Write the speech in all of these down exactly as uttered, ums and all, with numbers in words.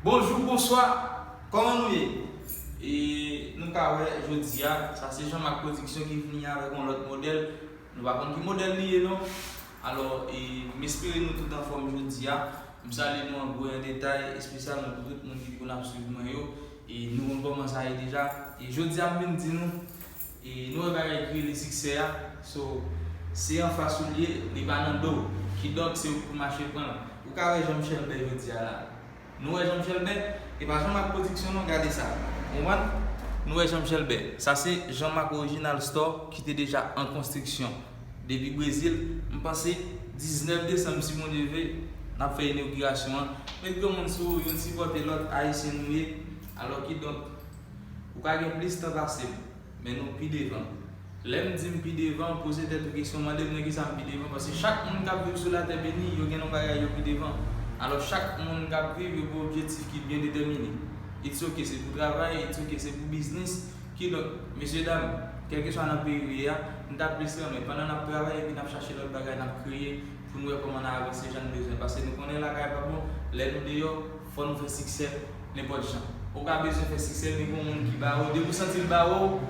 Bonjou, bonswa, kòman nou ye? E nou ka wè jodi a, sa se Jean Marc Production ki vini avèk yon lòt modèl. Nou pa konn ki modèl li ye non. Alò, e, m espere nou tout anfòm jodi a. M salye nou an gwo e an detay, espesyalman pou tout moun ki konn ap swiv mwen yo. E nou konn kòman sa ye deja. E jodi a m vin di nou, e nou wè bagay ki rele siksè a. So, se anfas ou l ye, li pa nan do w. Kidonk, se ou ki pou mache pran l. Ou ka wè Jean Michel Bè jodi a la. Nou wè Jean Michel Bè, e pa Jean Marc Production non, gade sa. Ou konprann? Nou wè Jean Michel Bè. Sa se Jean Marc Original Store ki te deja an konstriksyon. Depi Brezil, m panse diznèf desanm, si Bondye vle, n ap fè inogirasyon an. Met granmoun sou ou, youn sipòte lòt, Ayisyen nou ye. Alò kidonk, ou ka gen plis tan pase m, men nou pi devan. Lè m di m pi devan, poze tèt ou kesyon, mande m nan kisa m pi devan, paske chak moun k ap viv sou latè beni, yo gen yon bagay yo pi devan. Alò chak moun k ap viv, yo gen objektif ki byen detèmine. It's ok, se pou travay, it's ok, se pou biznis. Kidonk, mesye dam, kèlkeswa nan peyi ou ye a, m ta plis renmen pandan n ap travay epi n ap chache lòt bagay n ap kreye pou n wè kòman n a avanse jan n bezwen. Paske nou konnen lakay pa bon, lè nou deyò, fò nou fè siksè nenpòt jan. Ou ka bezwen fè siksè, men gon moun ki ba ou, depi w santi l ba ou,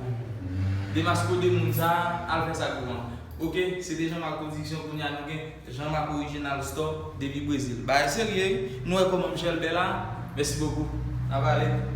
demaske w de moun sa a, al fè sa k bon an. Ok, se te Jean Marc Production, kounye a nou gen Jean Marc Original Store depi Brezil. Bagay serye wi, nou wè kòman Michel Bè la. Mèsi bokou. N ap ale.